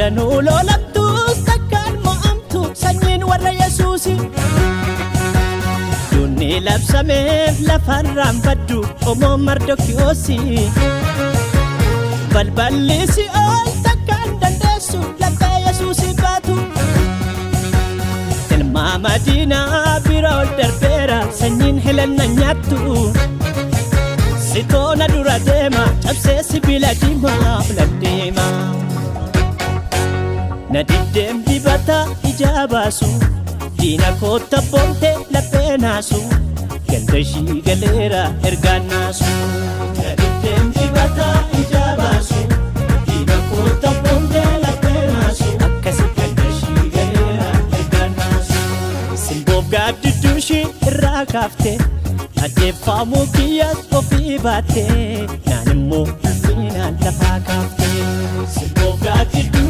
Danuu lolamtuus takkaan mo'amtu sanyiin warra Yesuusi. Dunni labsameef lafarraan baddu qomoo Mardokiyoosi. Balballi si'ool takkaan dandeessu laphee Yesuusi baatu. Ilmaa Madiinaa bira ol darbeera sanyiin helenna nyaattu. Sitoona dura deema cabsee sibiila diimaa olan deema. Na dibdeem dibata ijaa baasu diina kootta boonte laphee naasu ganda ishii galeera ergaan naasu. Na dibdeem dibata ijaa baasu diina kootta boonte laphee naasu akkasi ganda ishii galeera ergaan naasu. Simboof gaaddidduu ishii irraa kaaftee ajjeeffamuu kiyyaas ofii baattee naan immoo ulfinaan lafaa kaaftee. Simboof gaaddidduu